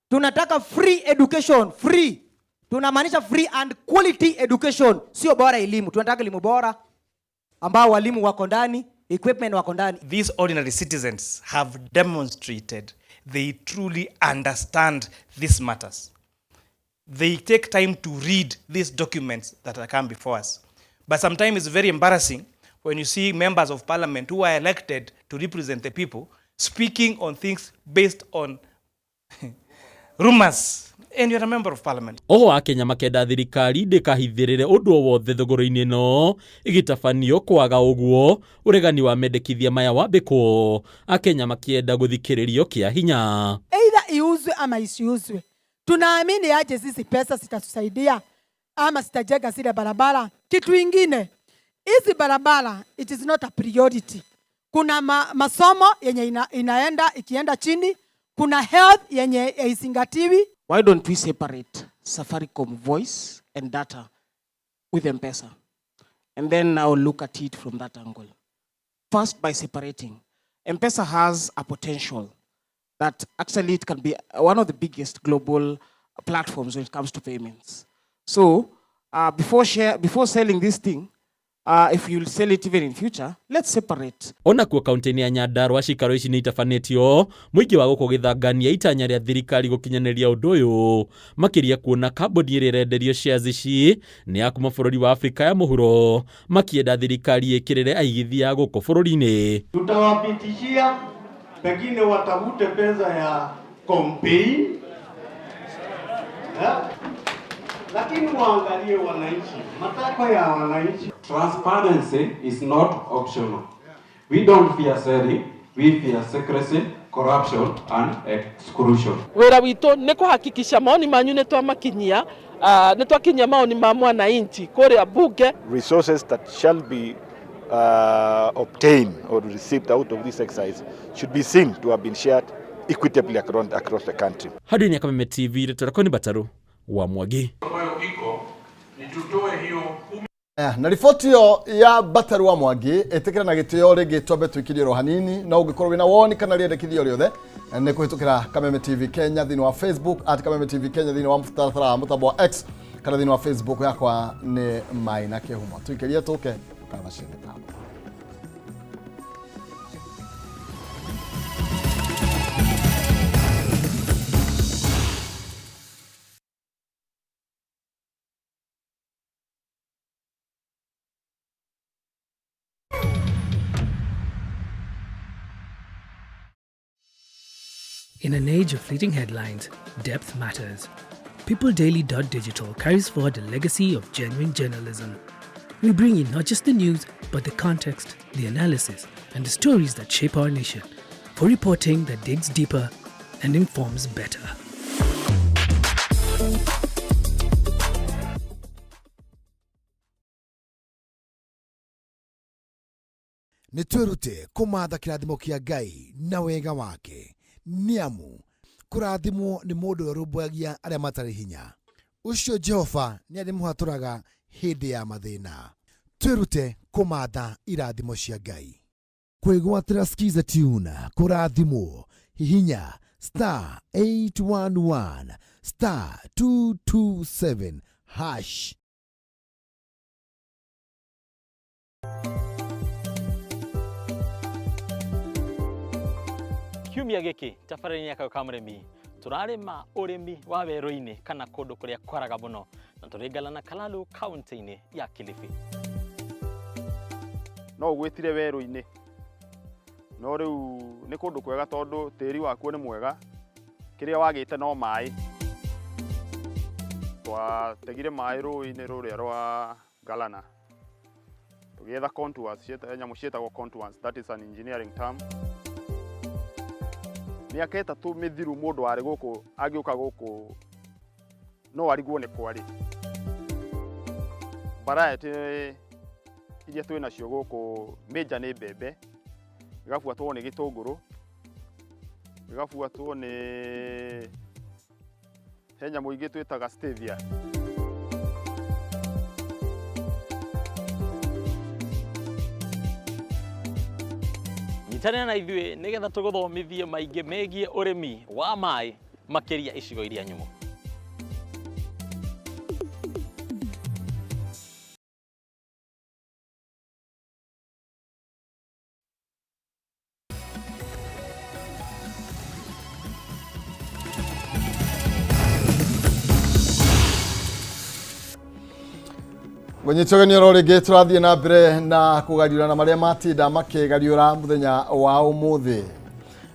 tunataka free education, free. Tunamaanisha free and quality education, sio bora elimu. Tunataka elimu bora ambao walimu wako ndani, equipment wako ndani. These ordinary citizens have demonstrated they truly understand these matters. They take time to read these documents that are come before us. But sometimes it's very embarrassing when you see members of parliament who are elected to represent the people speaking on things based on rumors. And you're a member of parliament. Oho akenya makenda thirikari ndĩkahithĩrĩre ũndũ o wothe thogoro-inĩ ĩno ĩgĩtabanio kwaga ũguo ũregani wa mendekithia maya wambĩkwo akenya makĩenda gũthikĩrĩrio kĩa hinya. Either iuzwe ama isiuzwe. Tunaamini aje sisi pesa zitatusaidia ama zitajenga zile barabara. Kitu ingine, hizi barabara it is not a priority. Kuna masomo yenye inaenda ikienda chini, kuna health yenye haizingatiwi. Why don't we separate Safaricom voice and data with M-Pesa? And then now look at it from that angle. First, by separating. M-Pesa has a potential that actually it can be one of the biggest global platforms when it comes to payments. So before selling this thing, if you'll sell it even in future, let's separate. Ona kuo kaunti-inĩ ya Nyandarua cikaro ici nĩ itabanĩtio mũingĩ wa gũkũ gĩthangania itanya rĩa thirikari gũkinyanĩria ũndũ ũyũ makĩria kuona kambuni ĩrĩa ĩrenderio shares ici nĩ ya kuma bũrũri wa Afrika ya mũhuro makĩenda thirikari ĩkĩrĩre aigithia gũkũ bũrũri-inĩ. Tutawapitishia pengine watafute pesa ya campaign, lakini waangalie wananchi, matakwa ya wananchi. Transparency is not optional. We don't fear selling, we fear secrecy, corruption and exclusion. Wĩra witũ nĩ kũhakikisha maoni manyu nĩ twamakinyia, nĩ twakinyia maoni ma mwananchi kũrĩa bunge. Resources that shall be obtained or received out of this exercise should be seen to have been shared equitably across the country. Handũ-inĩ ya Kameme TV, rĩtwa nĩ Bataru wa Mwangi. Na riboti ĩyo ya Bataru wa Mwangi ĩtĩkĩra na gĩtĩo rĩngĩ twambe tũikirie ro hanini no ũngĩkorwo wĩna woni kana rĩendekithio rĩothe nĩ kũhĩtũkĩra Kameme TV Kenya thĩinĩ wa Facebook at Kameme TV Kenya thĩinĩ wa mũtaratara wa mũtambo wa X kana thĩinĩ wa Facebook yakwa nĩ Maina Kĩhumo. Tũikĩrie tũke kana cia mĩtambo. In an age of fleeting headlines, depth matters. PeopleDaily.digital carries forward the legacy of genuine journalism. We bring you not just the news, but the context, the analysis, and the stories that shape our nation, for reporting that digs deeper and informs better. Nĩ twĩrute kũmatha kĩrathimo kĩa Ngai na wega wake nĩ amu kũrathimwo nĩ mũndũ ũrĩa ũrũmbũyagia arĩa matarĩ hinya ũcio Jehova nĩ arĩmũhatũraga hĩndĩ ya mathĩna. Twĩrute kũmatha irathimo cia Ngai. Kwĩgwatĩra Skiza Tune kũrathimwo hihinya star 811 star 227 hash. Kiumia gĩkĩ tabarĩra-inĩ ya Kayũ ka Mũrĩmi tũrarĩma ũrĩmi wa werũ-inĩ kana kũndũ kũrĩa kwaraga mũno na tũrĩ na Kalalu kaunti-inĩ ya Kilifi. No ũgwĩtire werũ-inĩ no rĩu nĩ kũndũ kwega tondũ tĩri wakuo nĩ mwega, kĩrĩa wagĩte no maĩ. Twategire maĩ rũĩ-inĩ rũrĩa rwa Galana tũgĩetha contours, nyamũ ciĩtagwo contours, that is an engineering term. Mĩaka ĩtatũ mĩthiru mũndũ warĩ gũkũ angĩũka gũkũ no arigwo nĩ kwarĩ. Variety iria twĩ nacio gũkũ major nĩ mbembe, ĩgabuatwo nĩ gĩtũngũrũ, ĩgabuatwo nĩ he nyamũ ingĩ twĩtaga stevia. Nyitanĩra na ithuĩ nĩgetha tũgũthomithie maingĩ megiĩ ũrĩmi wa maĩ makĩria icigo iria nyũmũ. Mũnyitũgeni oro rĩngĩ tũrathiĩ na mbere na kũgariũra na marĩa matinda makĩgariũra mũthenya wa ũmũthĩ.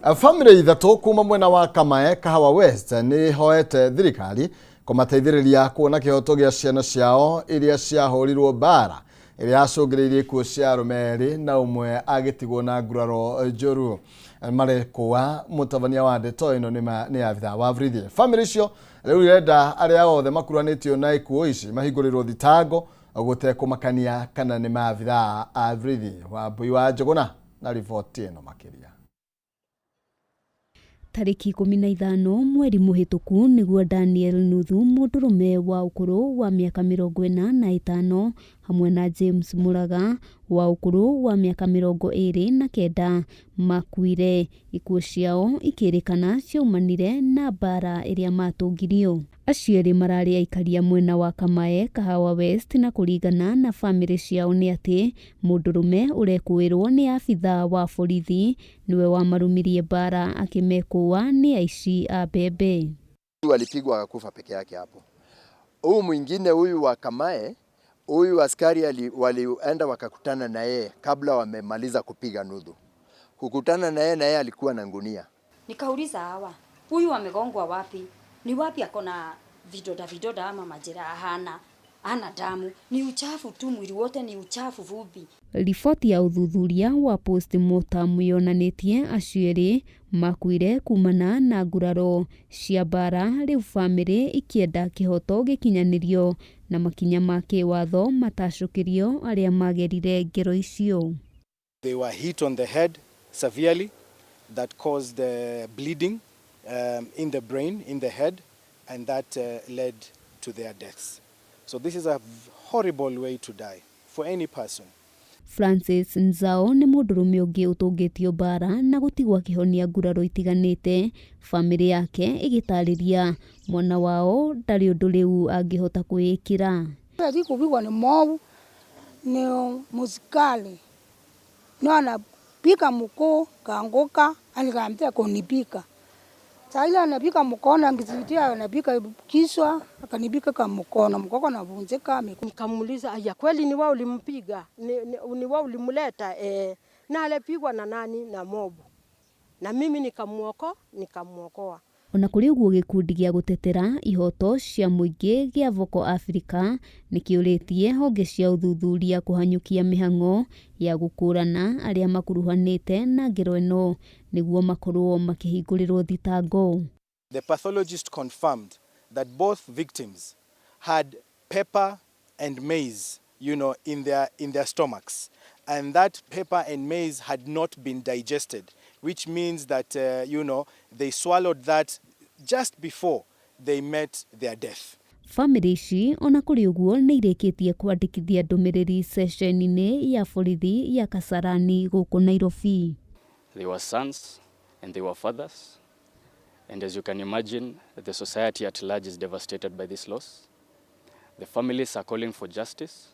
Bamĩrĩ ithatũ kuma mwena wa Kamae Kahawa West nĩ hoete thirikari kũmateithĩrĩria kuona kĩhoto gĩa ciana ciao iria ciahũrirwo mbara ĩrĩa yacũngĩrĩirie ikuũ cia arũme erĩ na ũmwe agĩtigwo na nguraro njũru. Marekũa mũtabania wa ndeto ĩno nĩ abithaa wa borithi. Bamĩrĩ icio rĩu irenda arĩa othe makuruhanĩtio na ikuũ ici mahingũrĩrwo thitango gũtekũmakania kana nĩ maabithaa a borithi. Wambui wa Njũgũna na riboti ĩno makĩria. Tarĩki 15 mweri mũhĩtũku nĩguo Daniel Nuthu mũndũrũme wa ũkũrũ wa mĩaka 45 hamwe na James Muraga wa ũkũrũ wa mĩaka 29 makuire. Ikuũ ciao ikĩrĩkana ciaumanire na mbara ĩrĩa matũngirio. Acio erĩ mararĩ aikaria mwena wa Kamae Kahawa West na kũringana na bamĩrĩ ciao nĩ atĩ mũndũrũme ũrekũĩrwo nĩ abithaa wa borithi nĩwe wamarumirie mbara akĩmekũa nĩ aici a mbembe. Walipigwa akakufa peke yake hapo. Huyu mwingine huyu wa Kamae, huyu askari walienda wakakutana na yeye kabla wamemaliza kupiga Nuthu. Kukutana na yeye, na yeye alikuwa na ngunia. Nikauliza hawa, huyu amegongwa wapi? Ni wapi ako na vidoda vidoda ama majeraha? Hana, hana damu, ni uchafu tu, mwili wote ni uchafu, vumbi. Riboti ya ũthuthuria wa postmortem yonanĩtie acio erĩ makuire kumana na nguraro cia mbara. Rĩu bamĩrĩ ikĩenda kĩhoto gĩkinyanĩrio na makinya ma kĩwatho matacũkĩrio arĩa magerire ngero icio. They were hit on the head severely that caused bleeding in the brain, in the head, and that led to their deaths. So this is a horrible way to die for any person. Francis Nzao nĩ mũndũrũme ũngĩ ũtũngĩtio mbara na gũtigwo akĩhonia nguraro itiganĩte. Bamĩrĩ yake ĩgĩtarĩria mwana wao ndarĩ ũndũ rĩu angĩhota kwĩĩkĩra. Kupigwa ni mobu ni musikali no anapika mkuu kaanguka, alikaambia kunipika. Sasa ile anapika mkono angizitia anapika kiswa akanipika kama mkono mkono navunjika. Nikamuuliza, aya kweli ni wao ulimpiga? Ni wao ulimleta? Na alipigwa na nani? Na mobu. Na mimi nikamuokoa. Ona kũrĩ ũguo gĩkundi gĩa gũtetera ihoto cia mũingĩ gĩa Vocal Africa nĩkĩũrĩtie honge cia ũthuthuria kũhanyũkia mĩhang'o ya gũkũrana arĩa makuruhanĩte na ngero ĩno nĩguo makorwo makĩhingũrĩrwo thitango. The pathologist confirmed that both victims had pepper and maize, in their stomachs, and that pepper and maize had not been digested, which means that they swallowed that just before they met their death. Bamĩrĩ ici ona kũrĩ ũguo nĩ irĩkĩtie kwandĩkithia ndũmĩrĩri ceceni-inĩ ya borithi ya Kasarani gũkũ Nairobi. They were sons and they were fathers, and as you can imagine, the society at large is devastated by this loss. The families are calling for justice.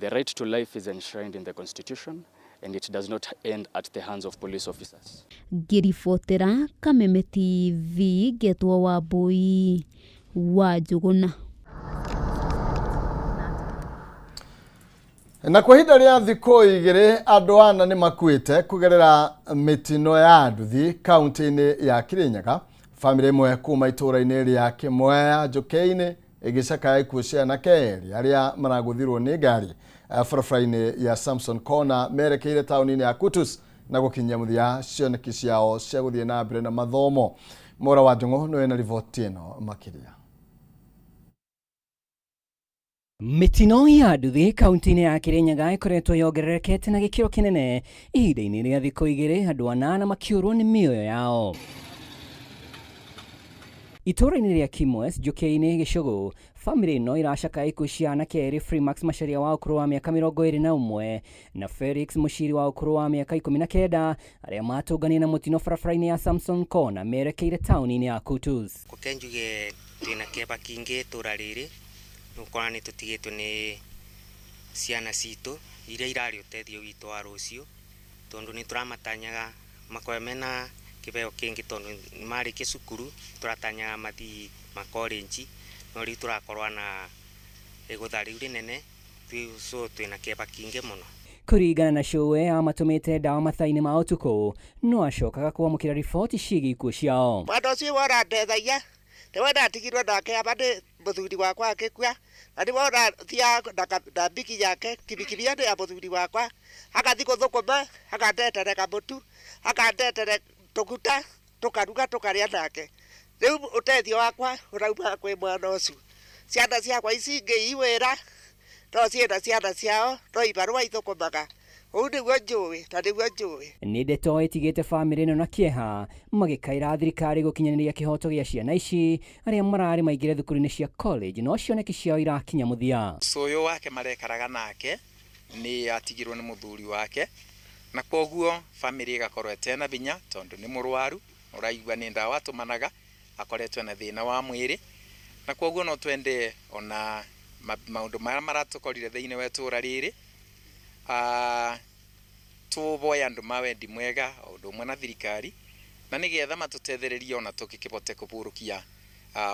The right to life is enshrined in the Constitution, and it does not end at the hands of police officers. Ngĩribotera Kameme TV ngetwo Wambui wa Njũgũna. Na kwa ihinda rĩa thikũ igĩrĩ andũ ana nĩ makuĩte kũgerera mĩtino ya nduthi kaunti-inĩ ya Kirinyaga. Bamĩrĩ ĩmwe kuma itũũra-inĩ rĩa Kĩmwea Njũkĩ-inĩ ĩgĩcakaya ikuũ cia anake erĩ arĩa maragũthirwo nĩ ngari barabara-inĩ ya Samson Corner merekeire taũni-inĩ ya Kutus na gũkinyia mũthia cioneki ciao cia gũthiĩ na mbere na mathomo. Mora wa Njũng'ũ nĩwe na riboti ĩno makĩria. Mĩtino ya nduthi kaunti-inĩ ya Kirinyaga ĩkoretwo yongererekete na gĩkĩro kĩnene ihinda-inĩ rĩa thikũ igĩrĩ, andũ anana makĩũrwo nĩ mĩoyo yao. Itũũra-inĩ rĩa Kimwes Njũkĩ-inĩ Gĩcũgũ, Bamĩrĩ ĩno ĩracakaya ikuũ cia anake erĩ Freemax Macharia wa ũkũrũ wa mĩaka 21 na Felix Muchiri wa ũkũrũ wa mĩaka 19 arĩa matũnganire na mũtino barabara-inĩ ya Samson Corner merekeire taũni-inĩ ya Kutus. Reke njuge twĩna kĩeba kĩingĩ itũra rĩrĩ nĩ gũkorwo nĩ tũtigĩtwo nĩ ciana citũ iria irarĩ ũteithio witũ wa rũciũ tondũ nĩ tũramatanyaga makorwe mena kĩheo kĩngĩ tondũ nĩ marĩkia cukuru tũratanyaga mathiĩ makorenji no rĩu tũrakorwo na igũtha rĩu rĩnene so twĩna kĩeba kĩingĩ mũno. Kũringana na Showe amatũmĩte ndawa mathaa-inĩ ma ũtukũ no acokaga kwamũkĩra riboti ciĩgiĩ ikuũ ciao. Mwana ũcio nĩwe ũrandeithagia, nĩwe ndatigirwo nake aba nĩ mũthuri wakwa agĩkua, na nĩwe ũrathiaga na mbiki yake, kibikibi ĩyo nĩ ya mũthuri wakwa, agathiĩ gũthũkũma, akandetere kamũtu, akandetere tũguta, tũkaruga tũkarĩa nake. Rĩu ũteithio wakwa ũrauma kwĩ mwana ũcio. Ciana ciakwa ici ingĩ i wĩra, no ciĩna ciana ciao, no ibarũa ithũkũmaga. Ũu nĩguo njũĩ na nĩguo njũĩ. Nĩ ndeto ĩtigĩte bamĩrĩ ĩno na kĩeha magĩkaĩra thirikari gũkinyanĩria kĩhoto gĩa ciana ici arĩa mararĩ maingĩre thukuru-inĩ cia college no cioneki ciao irakinya mũthia. Cũyũ wake marekaraga nake nĩ atigirwo nĩ mũthuri wake na koguo bamĩrĩ ĩgakorwo ĩtena vinya tondũ nĩ mũrwaru ũraigua nĩ ndawa atũmanaga akoretwo na thĩna wa mwĩrĩ na koguo no twende ona maũndũ marĩa maratũkorire thĩinĩ wa itũra rĩrĩ tũvoye andũ ma wendi mwega o ũndũ ũmwe na thirikari na nĩgetha matũtethererie ona tũgĩkĩbote kũbũrũkia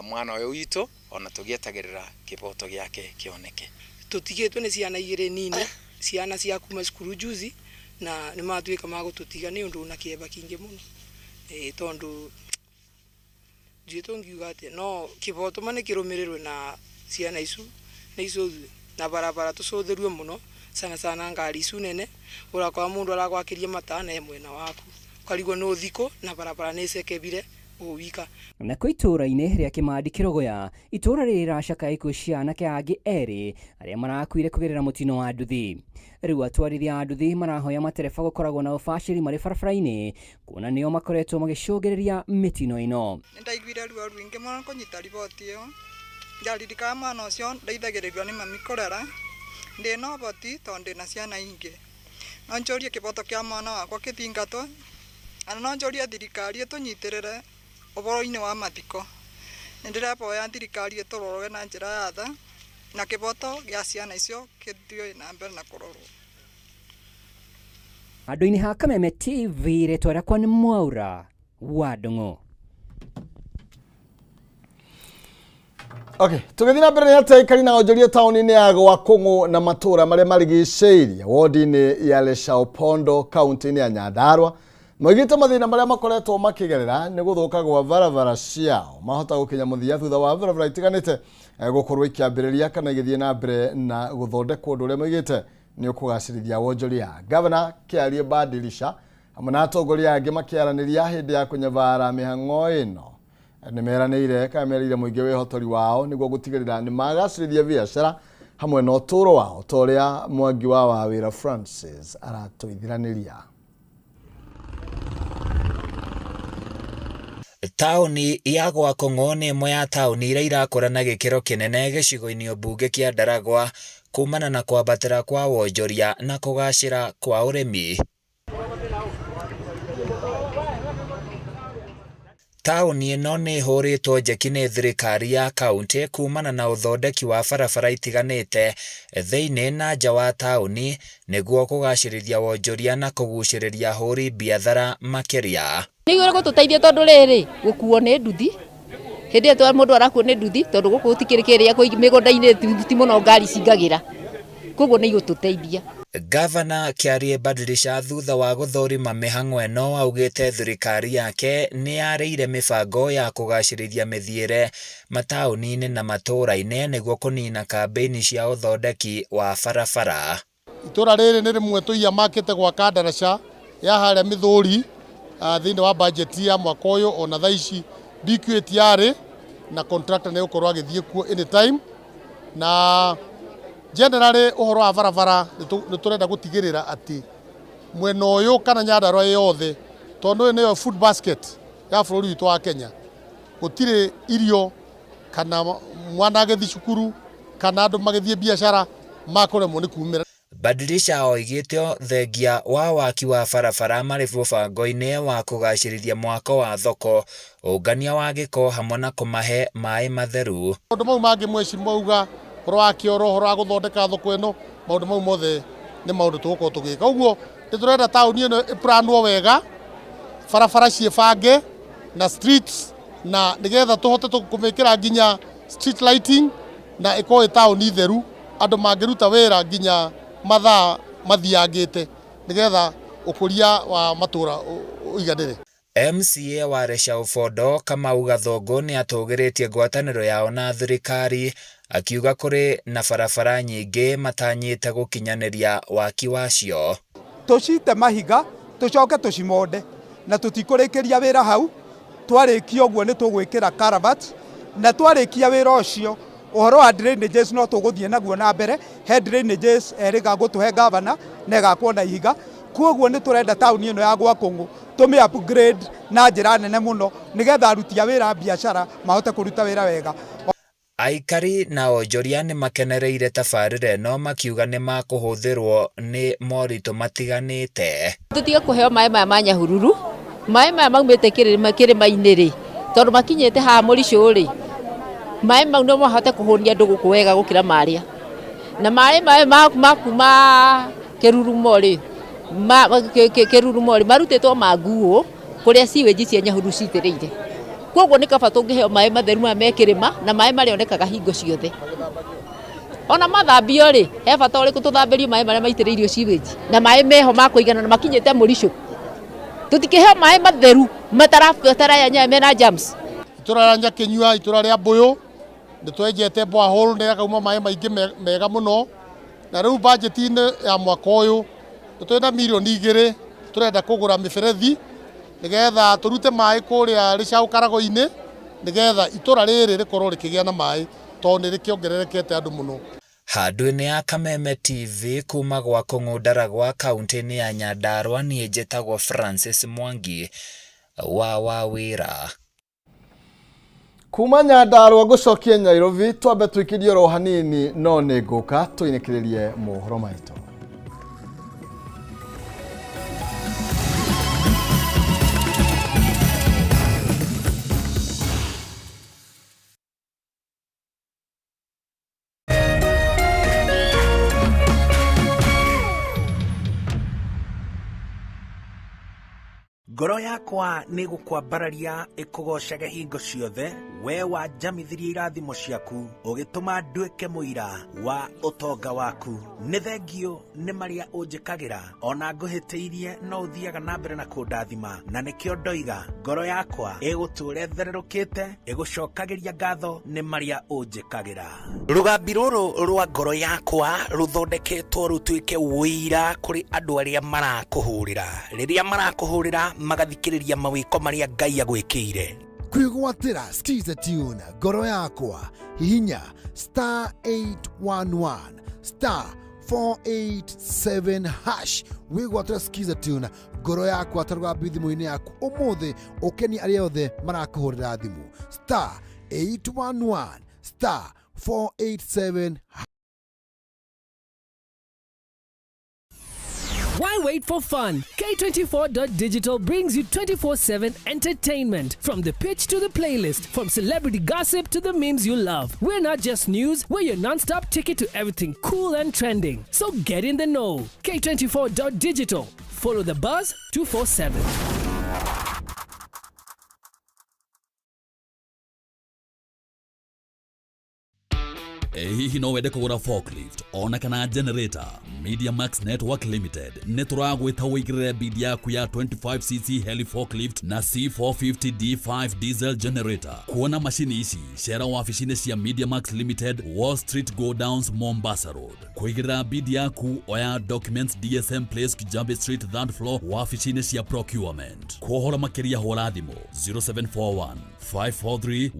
mwana ũyũ witũ ona tũgĩetagĩrĩra kĩboto gĩake kĩoneke. Tũtigĩtwo nĩ ciana igĩrĩ nini, ciana cia kuma cukuru juzi na nĩ matuĩka ma gũtũtiga nĩ ũndũ na kĩeba kĩingĩ mũno tondũ ndiũĩ tũngiuga atĩa no kĩboto ma nĩ kĩrũmĩrĩrwe na ciana icu nĩ icũthue na barabara tũcũthĩrue mũno sana sana ngari icu nene ũrakora mũndũ aragwakĩria mataa na e mwena waku ũkarigwo nĩ ũthikũ na barabara nĩ ĩcekebire ũwika. Nakuo itũũra-inĩ rĩa Kĩmandi Kĩrogoya itũũra rĩrĩ rĩracakaya ikuũ cia anake angĩ erĩ arĩa marakuire kũgerera mũtino wa nduthi. Rĩu atwarithia a nduthi marahoya matereba gũkoragwo na ũbacĩri marĩ barabara-inĩ kuona nĩo makoretwo magĩcũngĩrĩria mĩtino ĩno. Nĩ ndaiguire ruo rũingĩ mũno kũnyita riboti ĩyo, ndaririkana mwana ũcio ndeithagĩrĩrio nĩ mami kũrera, ndĩna ũhoti tondũ ndĩna ciana ingĩ. No njũrie kĩboto kĩa mwana wakwa kĩthingatwo, na no njũrie thirikari ĩtũnyitĩrĩre ũhoro-inĩ wa mathiko. Nĩ ndĩreboya thirikari ĩtũrore na njĩra ya tha na kĩboto gĩa ciana icio kĩthiĩ na mbere na kũrorwo. Handũ-inĩ ha Kameme TV rĩtwa rĩakwa nĩ Mwaura wa Ndung'u. Okay, tũgĩthiĩ na mbere nĩ atĩ aikari na onjoria taũni-inĩ ya Gwakũng'ũ na matũũra marĩa marigicĩirie wodi-inĩ ya Leshaopondo kaunti-inĩ ya Nyandarua moigĩte mathĩna marĩa makoretwo makĩgerera nĩ gũthũka gwa barabara ciao mahota gũkinya mũthia thutha wa barabara itiganĩte gũkorwo ikĩambĩrĩria kana igĩthiĩ na mbere na gũthondekwo ũndũ ũrĩa moigĩte nĩ ũkũgacĩrithia wonjoria. Gavana Kĩarie Badilisha hamwe na atongoria angĩ makĩaranĩria hĩndĩ ya kũnyabara mĩhang'o ĩno nĩ meranĩire kana merĩire mũingĩ wĩhotori wao nĩguo gũtigĩrĩra nĩ magacĩrithia biacara hamwe na ũtũũro wao ta ũrĩa Mwangi wa Wawĩra Francis aratũithiranĩria. Taũni ya Gwakũng'ũ nĩ ĩmwe ya taũni iria irakũra na gĩkĩro kĩnene gĩcigo-inĩ mbunge kĩa Ndaragwa kumana na kwambatĩra kwa wonjoria na kũgacĩra kwa ũrĩmi. Taũni ĩno nĩ ĩhũrĩtwo njeki nĩ thirikari ya kaunti kumana na ũthondeki wa barabara itiganĩte thĩinĩ na nja wa taũni nĩguo kũgacĩrithia wonjoria na kũgucĩrĩria ahũri biathara makĩria. Nĩ gũtũteithia tondũ rĩrĩ gũkuo nĩ nduthi hĩndĩ ĩyo mũndũ arakuo nĩ nduthi tondũ gũkũ gũtikĩrĩ kĩrĩa mĩgũnda-inĩ ti mũno ngari cingagĩra koguo nĩ igũtũteithia. Gavana Kĩarie Badilisha thutha wa gũthũrima mĩhang'o ĩno augĩte thirikari yake nĩ yarĩire mĩbango ya kũgacĩrithia mĩthiĩre mataũni-inĩ na matũũra-inĩ nĩguo kũnina kambĩini cia ũthondeki wa barabara. Itũra rĩrĩ nĩ rĩmwe tũiamakĩte gwaka ndaraca ya harĩa Mĩthũri thĩinĩ wa bajeti ya mwaka ũyũ ona thaa ici BQ yarĩ na contractor nĩ egũkorwo agĩthiĩ kuo anytime na generally ũhoro wa barabara nĩ tũrenda gũtigĩrĩra atĩ mwena ũyũ kana Nyandarua yothe tondũ ũyũ nĩyo food basket ya bũrũri witũ wa Kenya gũtirĩ irio kana Mwana agĩthiĩ cukuru kana andũ magĩthiĩ biacara makũremwo nĩ kumĩra. Badilisha oigĩte thengia wa waki wa barabara marĩ mũbango-inĩ wa kũgacĩrithia mwako wa thoko, ũngania wa gĩko hamwe na kũmahe maĩ matheru. Maũndũ mau mangĩ mheshimiwa auga ũhoro wa kĩoro, ũhoro wa gũthondeka thoko ĩno, maũndũ mau mothe nĩ maũndũ tũgũkorwo tũgĩka. Ũguo nĩ tũrenda taũni ĩno ĩplanwo wega, barabara ciĩbange na streets, na nĩgetha tũhote kũmĩkĩra nginya street lighting na ĩkorwo ĩ taũni theru, andũ mangĩruta wĩra nginya mathaa mathiangĩte nĩgetha ũkũria wa matũra ũiganĩre. MCA wa Leshau Bondo Kamau Gathũngũ nĩ atũgĩrĩtie ngwatanĩro yao na thirikari akiuga kũrĩ na barabara nyingĩ matanyĩte gũkinyanĩria waki wacio. Tũcite mahiga tũcoke tũcimonde na tũtikũrĩkĩria wĩra hau. Twarĩkia ũguo nĩ tũgwĩkĩra culvert, na twarĩkia wĩra ũcio ũhoro wa drainages no tũgũthiĩ naguo na mbere. He drainages erĩga gũtũhe gavana na ĩgakwo na ihiga. Koguo nĩ tũrenda taũni ĩno ya Gwakũng'ũ tũmĩ upgrade na njĩra nene mũno nĩgetha aruti a wĩra a biacara mahote kũruta wĩra wega. Aikari na onjoria nĩ makenereire tabarĩra ĩno makiuga nĩ makũhũthĩrwo nĩ moritũ matiganĩte. Tũtige kũheo maĩ maya ma Nyahururu, maĩ maya maumĩte kĩrĩma-inĩ rĩ, tondũ makinyĩte haha mũrico rĩ, maĩ mau no mahote kũhũnia andũ gũkũ wega gũkĩra marĩa. Na maĩ maya ma kuma kĩrurumo rĩ, kĩrurumo rĩ, marutĩtwo ma nguo kũrĩa sewage cia Nyahururu citĩrĩire. Koguo nĩ kaba tũngĩheo maĩ matheru maya me kĩrĩma na maĩ marĩa onekaga hingo ciothe. Ona mathambio rĩ, he bata ũrĩkũ tũthambĩrio maĩ marĩa maitĩrĩirio sewage na maĩ meho ma kũigana na makinyĩte mũrico. Tũtikĩheo maĩ matheru matarabatara mena germs. Itũra rĩa Nyakĩnyua, itũra rĩa Mbũyũ nĩ twenjete borehole nĩ yakauma maĩ maingĩ mega mũno, na rĩu budget-inĩ ya mwaka ũyũ nĩ twĩna mirioni 2 tũrenda kũgũra mĩberethi nĩgetha tũrute maĩ kũrĩa Rĩcaũ Karago-inĩ nĩgetha itũra rĩrĩ rĩkorwo rĩkĩgĩa na maĩ tondũ nĩ rĩkĩongererekete andũ mũno. Handũ-inĩ ya Kameme TV kuma gwa Kũng'ũ Ndaragwa kaunti-inĩ ya Nyandarua, niĩ njĩtagwo Francis Mwangi wa Wawĩra. Kuma Nyandarua ngũcokie Nairobi, twambe tũikĩrie oro hanini no nĩ ngũka tũinĩkĩrĩrie mohoro maitũ. Ngoro yakwa nĩ gũkwambararia ĩkũgocage hingo ciothe, we wanjamithirie irathimo ciaku ũgĩtũma nduĩke mũira wa ũtonga waku. Nĩ thengio nĩ marĩa ũnjĩkagĩra, ona ngũhĩtĩirie no ũthiaga na mbere na kũndathima, na nĩkĩo ndoiga ngoro yakwa ĩgũtũũra ĩthererũkĩte ĩgũcokagĩria ngatho nĩ marĩa ũnjĩkagĩra. Rũgambi rũrũ rwa ngoro yakwa rũthondeketwo rũtuĩke ũira kũrĩ andũ arĩa marakũhũrĩra, rĩrĩa marakũhũrĩra magathikĩrĩria mawĩko marĩa Ngai agwĩkĩire. Kwĩgwatĩra Skiza tune ngoro yakwa, hihinya *811 *487# wĩgwatĩra Skiza tune ngoro yakwa ta rũgambi thimũ-inĩ yaku ũmũthĩ, ũkenie arĩa othe marakũhũrĩra thimũ *811 *487. Why wait for fun? K24.digital brings you 24/7 entertainment. From the pitch to the playlist, from celebrity gossip to the memes you love. We're not just news, we're your non stop ticket to everything cool and trending. So get in the know. K24.digital. Follow the buzz 247. Ĩ hihi no wende kũgũra forklift ona kana generator? Media Max Network Limited nĩ tũragwĩta ũigĩrĩre bid yaku ya 25cc heli forklift na C450 D5 diesel generator. Kuona macini ici, cera wabici-inĩ cia Media Max Limited, Wall Street, Go Downs, Mombasa Road. Kũigĩrĩra bid yaku, oya documents DSM Place, Kijabe Street, third floor, wabici-inĩ cia procurement. Kũhoro makĩria hũra thimũ 0741 543.